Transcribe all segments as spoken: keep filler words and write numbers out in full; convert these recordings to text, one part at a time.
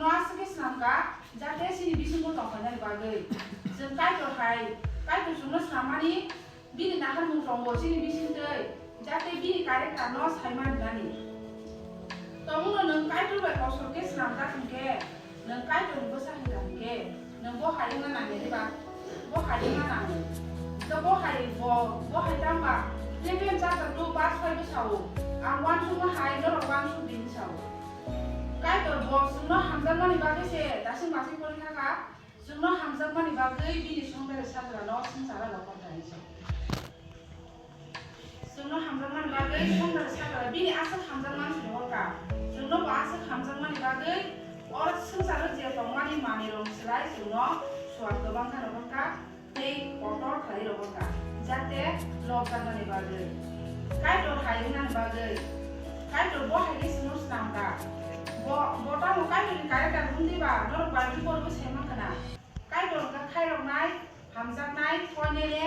Aswk khe swnamkha, jate chini bisingo tongkhainani bagwi. Chwng Kaitor hai, Kaitor chwngno swnammani bini naharmung tongo chini bisingtwi, jate bini character no saima rwnani. Tongmungno nwng Kaitor bai kosor khe swnamjak hwnkhe, nwng Kaitorni bwsa hwnkha hwnkhe, nwng bo hai wngna nangya diba? Bo hai wngna nango. Hwnkhe bo hai bo, bo hai tangba, Philippian chapter two verse five o sao, ang uansukma hai norok uansuk di hwn sao. Kaitor bo chwngno hamjakmani bagwi se dasing masing pori kha kha, chwngno hamjakmani bagwi bini songdari sajrano swngcharo rohor kha hinwi sao. Chwngno hamjakmani bagwi songdari sajra bini aswk hamjakmani se rohor kha. Chwngno bo aswk hamjakmani bagwi o swngcharo je tongmani manwirokni slai chwngno suar kwbang kha rohor kha. Tei kotor khlai rogo kha, jate lobjaknani bagwi, Kaitor hai wngnani bagwi. Kaitor bo hai khe chwngno swnam kha. Bo, bo tamo Kaitorni character hwn diba, norok Bible poribo sai mankha na. Kaitor wngkha khairoknai, hamjaknai, koinene.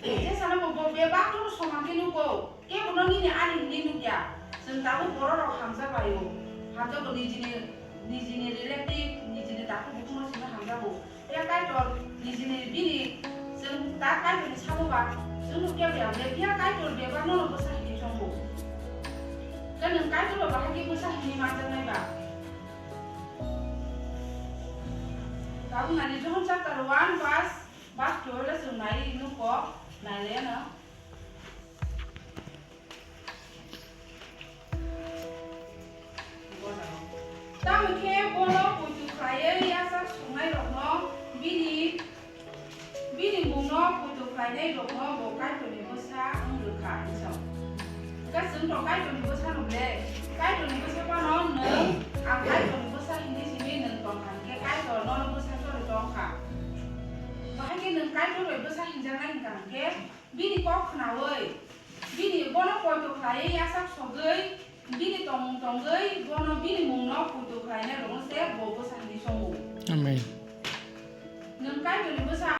Jesano bo, bo bebak no soman khe nugo, kebo no nini ani hinwi nukya. Chwng tabuk borok rok hamjabaio. Hamjago nijini, nijini relative, nijini takhuk bukhukno simi hamjago. Phiya Kaitor nijini bini chwng ta Kaitorni sabuba chwng nukya biyang le, phiya Kaitor bebak no bwsa hinwi chongo. Khe nwng Kaitor bai bahai khe bwsa hinwi manjaknai ba? Tabuk nani Johon chapter one verse Bas twelve le chwng nai nuko, nai le no. Tamo khe bono poito khlaiwi yachak songnairokno bini, bini mungno poito khlainairokno bo Kaitorni bwsa wng rwkha, hwnwi sao. Hwnkhe chwng to Kaitorni bwsano ble, Kaitorni bwsa phano nwng, "Ang Kaitorni bwsa," hinwi simi nwng tongkha, hwnkhe Kaitor nono bwsa choli tongkha. Bahai khe nwng Kaitor bai bwsa hinjaknai hwnkha hwnkhe, bini kok khnaui, bini bono poito khlaiwi yachak sogwi, bini tongmung tongwi, bono bini mungno poito khlainairokno se bo bwsa hinwi chongo. Amen. Nwng Kaitorni bwsa.